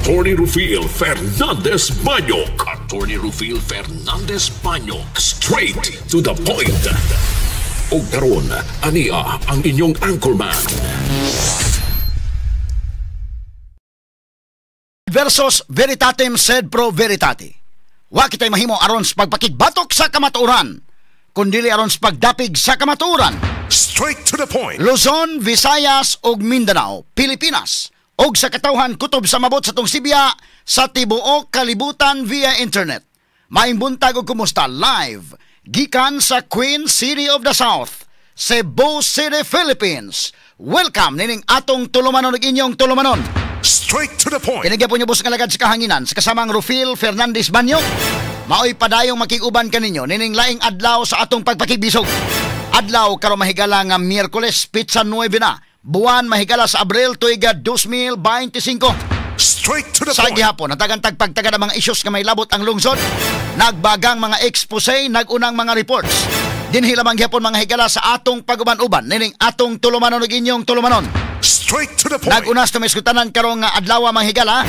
Attorney Rufil Fernandez Banyok. Attorney Rufil Fernandez Banyok. Straight to the point. Og karon, ania ang inyong anchorman. Versus veritatem sed pro veritate. Wa kitay mahimo aron sa pagpakigbatok sa kamatuoran, kundili aron sa pagdapig sa kamatuoran. Straight to the point. Luzon, Visayas ug Mindanao, Pilipinas ug sa katawhan kutob sa mabot sa tong Sibya sa tibuok kalibutan via internet. Maayong buntag ug kumusta live gikan sa Queen City of the South, Cebu City, Philippines. Welcome nining atong tulumanon ug inyong tulumanon. Straight to the point. Kinigya po niyo bus nga lagad sa kahanginan sa kasamang Rufil Fernandez Banyo. Maoy padayong makiguban kaninyo nining laing adlaw sa atong pagpakibisog. Adlaw karon mahigala nga Miyerkules, pitsa 9 na. Buwan mahigala sa Abril tuiga 2025. Straight to the Sa point. gihapon, natagan tagpagtagan ang mga isyos nga may labot ang lungsod. Nagbagang mga expose, nagunang mga reports. Dinhi lamang gihapon mga higala sa atong paguban-uban nining atong tulumanon ug inyong tulumanon. Straight to the point. Nagunas na may iskutanan karong nga adlaw mga higala.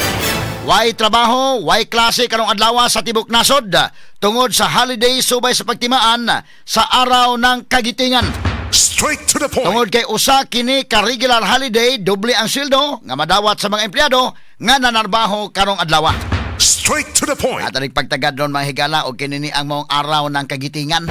Way trabaho, way klase karong adlaw sa tibok nasod tungod sa holiday subay sa pagtimaan sa araw ng kagitingan. Straight to the point. Tungod kay usa kini ka regular holiday, doble ang sweldo nga madawat sa mga empleyado nga nanarbaho karong adlaw. Straight to the point. At aning pagtagad ron mga higala og kini ni ang maong araw ng kagitingan.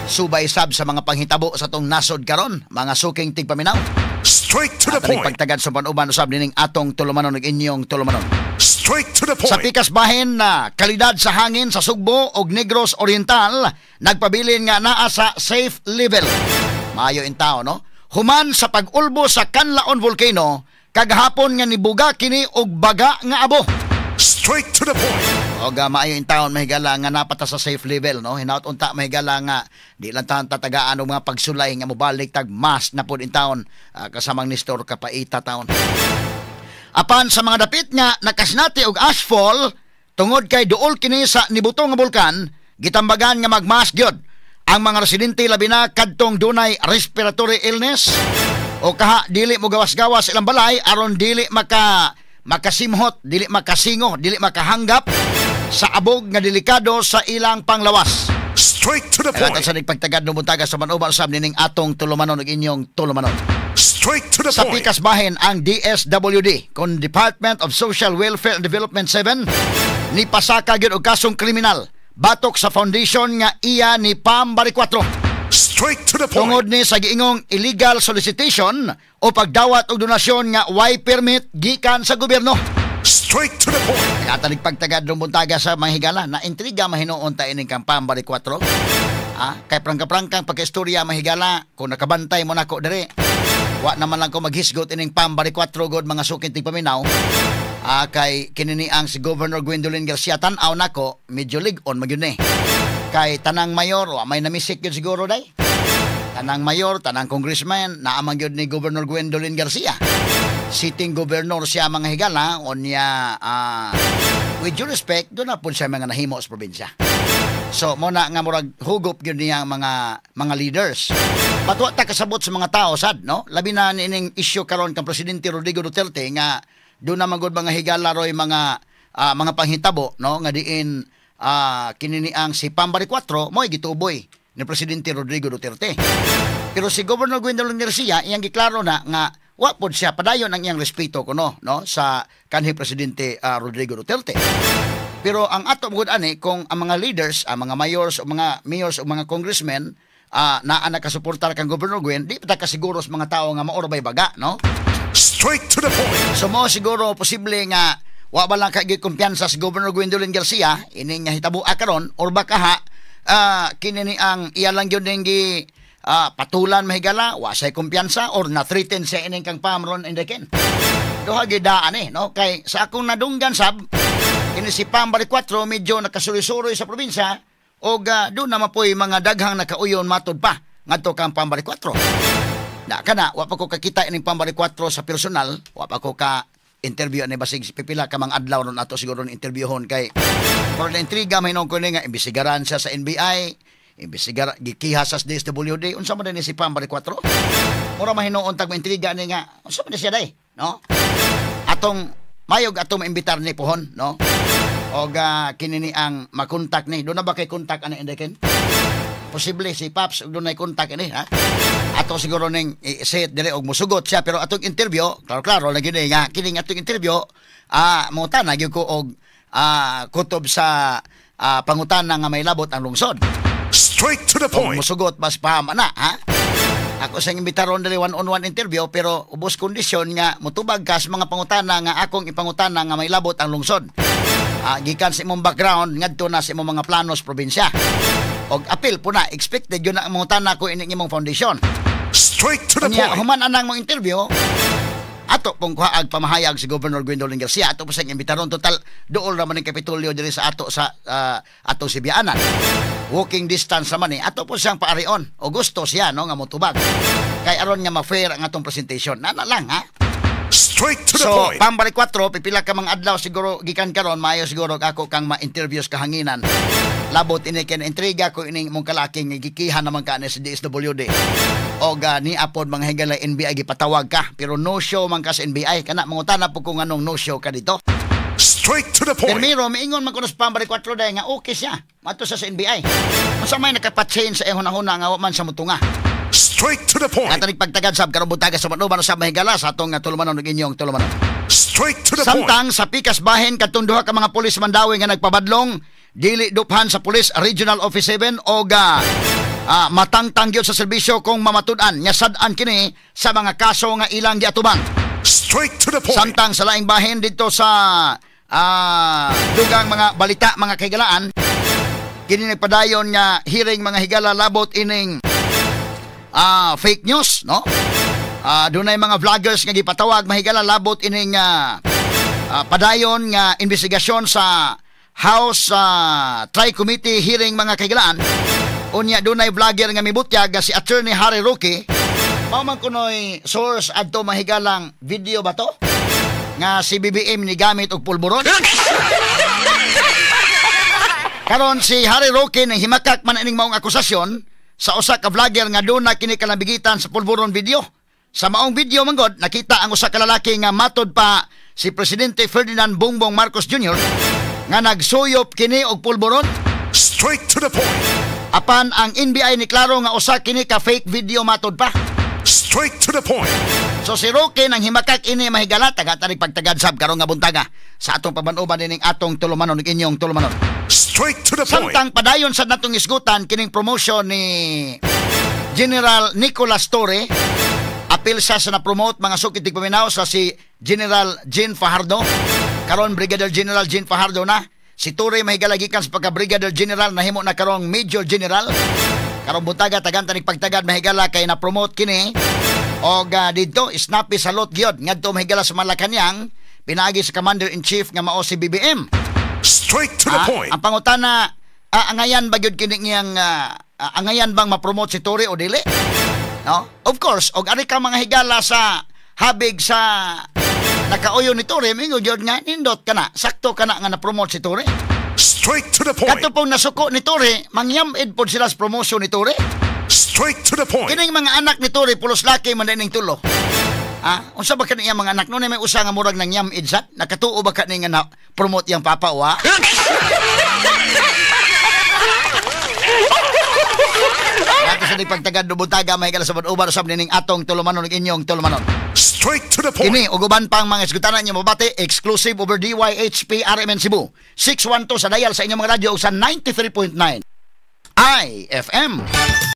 Subay sab sa mga panghitabo sa tong nasod karon, mga suking tigpaminaw. Straight to the At aning point. pagtagad sa panuban usab nining atong tulumanon ug inyong tulumanon. Straight to the Sa point. pikas bahin na kalidad sa hangin sa Sugbo ug Negros Oriental nagpabilin nga naa sa safe level. Maayo in tao, no? Human sa pag-ulbo sa Kanlaon Volcano kagahapon nga nibuga kini og baga nga abo. Straight to the point. Og maayo in taon mahigala nga napata sa safe level, no? Hinaut unta mahigala nga di lang taon tatagaan og mga pagsulay nga mobalik tag mas na pud in taon kasamang Nestor Kapaita taon. Apan sa mga dapit nga nakasnati og ashfall tungod kay duol kini sa nibuto nga bulkan, gitambagan nga magmas gyud ang mga residente labi na kadtong dunay respiratory illness o kaha dili mo gawas-gawas ilang balay aron dili makasimhot, dili makasingo, dili makahanggap sa abog nga delikado sa ilang panglawas. Straight to the Kailangan point. sa nagpagtagad no buntaga sa manuban usab nining atong tulumanon ug inyong tulumanon. Straight to the Sa point. pikas bahin ang DSWD kon Department of Social Welfare and Development 7 ni pasaka gyud og kasong kriminal batok sa foundation nga iya ni Pam Baricuatro. Straight to the point. Tungod ni sa giingong illegal solicitation o pagdawat og donasyon nga way permit gikan sa gobyerno. Straight to the point. Kaya nagpagtagad ng buntaga sa mga higala na intriga mahinuon ta ining kang Pam Baricuatro. Ah, kay prangka-prangkang pagkaistorya mahigala kung nakabantay mo nako dire. Wa naman lang ko maghisgot ining Pam Baricuatro god mga suking tigpaminaw. Ah, kay kinini ang si Governor Gwendolyn Garcia tan-aw nako medyo lig-on magyud ni. Kay tanang mayor wa may namisik gyud siguro day. Tanang mayor, tanang congressman naamang gyud ni Governor Gwendolyn Garcia. Sitting governor siya mga higala unya with due respect doon na po siya mga nahimo sa probinsya. So mo na nga murag hugot gyud niya ang mga leaders. Patwa ta kasabot sa mga tao sad, no? Labi na nining issue karon kang Presidente Rodrigo Duterte nga doon na magud mga higala roy mga panghitabo, no, nga diin kinini ang si Pam Baricuatro mo'y gituboy ni Presidente Rodrigo Duterte. Pero si Governor Gwendolyn Garcia iyang giklaro na nga wa pod siya padayon ang iyang respeto kuno, no, sa kanhi Presidente Rodrigo Duterte. Pero ang ato gud ani kung ang mga leaders, ang mga mayors o mga mayors o mga congressmen naa nakasuportar kang Governor Gwen, di pa ta kasiguro sa mga tao nga maor bay baga, no? Straight to the point. So mo siguro posible nga wa ba lang kay kumpiyansa si Governor Gwendolyn Garcia ini nga hitabo karon or baka ha kini ni ang iya lang gyud ning gi patulan mahigala wa say kumpiyansa or na-threaten siya ining kang Pam ron in the ken. Duha gyud daan eh, no? Kay sa akong nadunggan sab kini si Pam Baricuatro medyo nakasuri-suroy sa probinsya og doon na mapoy mga daghang nakauyon matod pa ngadto kang Pam Baricuatro. Na kana wa pa ko kakita ining Pam Baricuatro sa personal, wa pa ko ka interview ani basig pipila ka mga adlaw ron ato siguro ni interviewhon kay pero na intriga may ko ni nga imbestigaran siya sa NBI, imbestigar gikiha sa DSWD, unsa man ni si Pam Baricuatro? Mura mahinuon tag intriga ni nga unsa man ni siya day, no? Atong Mayog ato maimbitar ni pohon, no? Og kini ni ang makontak ni. Doon na ba kay kontak ani Inday Ken? Posible si Paps og dunay kontak ini, ha? Ato siguro ning i-set dire og musugot siya, pero atong interview, klaro-klaro lagi ni nga kining atong interview, mangutana gyud ko og kutob sa pangutana nga may labot ang lungsod. Straight to the Og point. musugot mas paham ana, ha? Ako sa imbitaron diri one-on-one interview, pero ubos kondisyon nga mutubag ka sa mga pangutana nga akong ipangutana nga may labot ang lungsod. Gikan sa imong background ngadto na sa imong mga planos probinsya. Og apil po na expected yun na ang mangutana ko ining imong foundation. Straight to the Unya point. Human anang mong interview, ato pong kuhaag pamahayag si Governor Gwendolyn Garcia. Ato po siyang imbitaron, total duol ra man ning Kapitolyo diri sa ato sa atong Sibianan. Walking distance naman eh. Ato po siyang paarion. O gusto siya, no, nga motubag. Kay aron nga ma-fair ang atong presentation. Nana lang, ha? Straight to the So, point. Pambari 4, pipila ka mga adlaw siguro gikan karon, maayo siguro ako kang ma-interviews kahanginan. Labot ini ken intriga ko ining mong kalaking gikihan naman ka ni sa DSWD. Og ni apod mga higala NBI gipatawag ka, pero no show man ka sa NBI kana. Mangutana po kung anong no show ka dito. Straight to the point. Primero, miingon man kuno sa Pambari 4 day nga okay siya. Mato sa NBI. Unsa may nakapa-change sa iyang hunahuna nga wa man sa mutunga? Straight to the point. Katanig pagtagad sab karong buntaga sa manuban sa mahigala sa atong tulumanon ug inyong tulumanon. Straight to the point. Samtang sa pikas bahin, katong duha ka mga pulis Mandaue nga nagpabadlong dili duphan sa Police Regional Office 7 og matangtang gyud sa serbisyo kung mamatud-an nga sad-an kini sa mga kaso nga ilang giatubang. Straight to the point. Samtang sa laing bahin dito sa dugang mga balita, mga kahigalaan, kini nagpadayon nga hearing, mga higala, labot ining fake news, no? Dunay mga vloggers nga gipatawag, mahigala, labot ining padayon nga investigasyon sa House Tri-Committee hearing, mga kahigalaan. Unya dunay vlogger nga mibutyag nga si Attorney Harry Roque. Mao man kunoy source adto, mahigalang video ba to? Nga si BBM ni gamit og pulburon. Karon si Harry Roque nang himakak man ining maong akusasyon sa usa ka vlogger nga duna kini kalambigitan sa pulburon video. Sa maong video manggod nakita ang usa ka lalaki nga matod pa si Presidente Ferdinand Bongbong Marcos Jr. nga nagsuyop kini og pulburon. Straight to the point. Apan ang NBI ni klaro nga usa kini ka fake video matod pa. Straight to the point. So si Roque nang himakak ini, mahigala, taga tanig pagtagad sab karong nga buntaga sa atong paban-uban ining atong tulumanon ug inyong tulumanon. Straight to the point. Samtang padayon sa natong isgutan kining promotion ni General Nicolas Torre, apil siya sa na-promote, mga sukit paminaw, sa si General Jean Fajardo. Karon Brigadier General Jean Fajardo na. Si Torre, mahigala, gikan sa pagka Brigadier General nahimo na karong Major General. Karong buntaga tagan tanig pagtagad, mahigala, kay na-promote kini og didto snappy salute gyud ngadto, mahigala, sa Malacañang pinaagi sa Commander in Chief nga mao si BBM. Straight to the point. Ang pangutana, angayan ba gyud kini ngiyang angayan bang ma-promote si Torre o dili? No? Of course, og ari ka mga higala sa habig sa nakauyo ni Torre, mingon gyud nga nindot ka na, sakto ka na nga na-promote si Torre. Straight to the point. Kato pong nasuko ni Torre, mangyamid pod sila sa promotion ni Torre. Straight to the point. Kining mga anak ni Torre, pulos laki man ining tulo. Unsa ba kani iyang mga anak? Noon may usa nga murag nang yamid sad. Nakatuo ba kani nga na promote iyang papa wa? Ato sa pagtagad dubutaga may kala sa uban usab nining atong tulumanon ug inyong tulumanon. Straight to the point. Kini ug uban pang mga isgutanan niyo mabati exclusive over DYHP RMN Cebu. 612 sa dial sa inyong mga radyo ug sa 93.9 IFM.